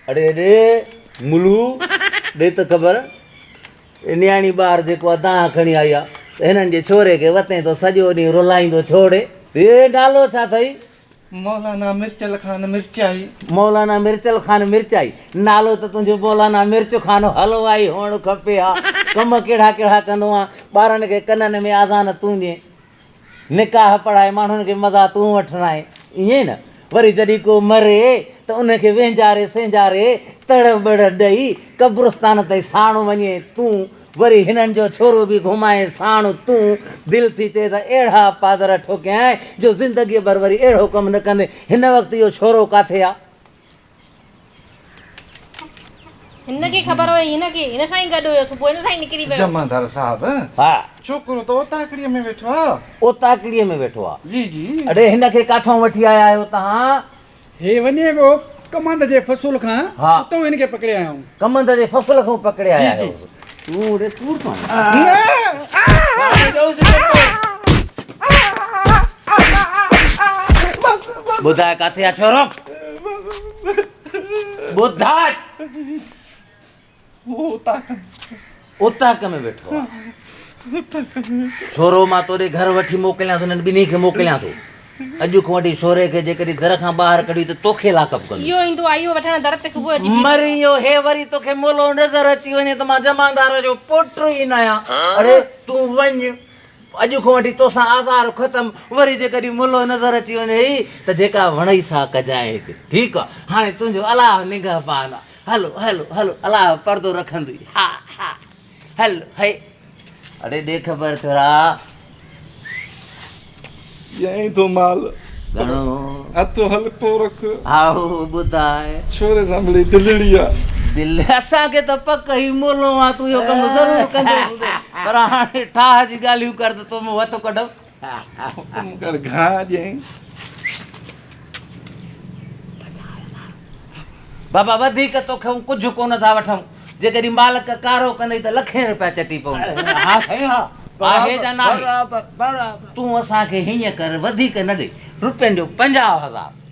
اڙي ڏي ملو ڏي ته خبر اي نياڻي ٻار جيڪو آ دانهن کڻي آئي آ ته هنن جي ڇوري کي وتين ٿو سڄو ڏينهن رلائيندو ڇوڙي. اي نالو ڇا اٿئي؟ مولانا مرچل خان مرچائي. مولانا مرچل خان مرچائي، نالو ته تنهنجو مولانا مرچ خان حلوائي هئڻ کپي ها. ڪم ڪهڙا ڪهڙا ڪندو آن، ٻارن کي ڪنن ۾ آذان تون ڏين. نڪاح پڙهائي ماڻهن کي مزا تون وٺرائين، ائين نه؟ وري جڏهن ڪو مري ته ان کي وهنجاري سهنجاري تڙ ٻڙ ڏئي قبرستان تائين ساڻ وڃين تون، وري هنن جو ڇورو به گهمائين ساڻ تون، دل ٿي چئي ته اهڙا پادر ٺوڪيانء جو زندگيء ڀر وري اهڙو ڪم نه ڪندين، هن وقت اهو ڇورو ڪاٿي آ؟ هن کي خبر هئي هن کي هن سان ئي گڏ هيو صبح هن سان ئي نڪري ويو. جمعدار صاحب ها. ڇوڪرو ته اوطاقڙيء ۾ ويٺو آ. اوطاقڙيء ۾ ويٺو آ. جي جي. اڙي هن کي ڪاٿئون وٺي آيا آهيو توهان؟ هي وڃي ويو ڪمند جي فصل کان ها. اتئون هن کي پڪڙي آيا آهيون. ڪمند جي فصل کان پڪڙي آيا جي جي. آهيو. تون اڙي ڪوڙ ٿو هڻين. نه. ٻڌاء ڪاٿي آ ڇورو؟ ٻڌاء. اوطاق ۾ ويٺو آ. ڇورو مان توڏي گهر وٺي موڪليان ٿو، انهن ٻنهي کي موڪليان ٿو. اڄ کان وٺي ڇوري کي جيڪڏهن در کان ٻاهر ڪڍي ته توکي لاڪ اپ ڪندس. اهو ايندو آ اهو وٺڻ در تي صبح اچي بيهندو. مرين اهو هي وري توکي مولو نظر اچي وڃي ته مان جمعدار جو پٽ ئي ناهيان. اڙي تون وڃ. اڄ کان وٺي توسان آزار ختم، وري جيڪڏهن ملو نظر اچي وڃئي ته جيڪا وڻئي سا ڪجانء هتي. ٺيڪ آ، هاڻي تنهنجو الله نگهبان آ. هلو، هلو، هلو، الله پردو رکندوئي. ها، ها، هل، هي. اڙي ڏي خبر ڇورا. ڏيائين ٿو مال. گهڻو؟ هٿ هلڪو رک. هائو ٻڌاء. ڇوري سان مڙئي دلڙي آ. دل اسان کي ته پڪ هي مولو آ تون اهو ڪم ضرور ڪندو هوندين پر هاڻي ٺاهه جي ڳالهيون ڪر ته تو مون هٿ ڪڍو. حڪم ڪر گهڻا ڏيائين. بابا وڌيڪ توکئون ڪجهه ڪونه ٿا وٺون. جيڪڏهن مالڪ ڪارو ڪندئي ته لکين رپيا چٽي پوندئي. ها سائين ها. آهي جا ناهي؟ برابر برابر. تون اسان کي هيئن ڪر وڌيڪ نه ڏي رپين جو 50,000.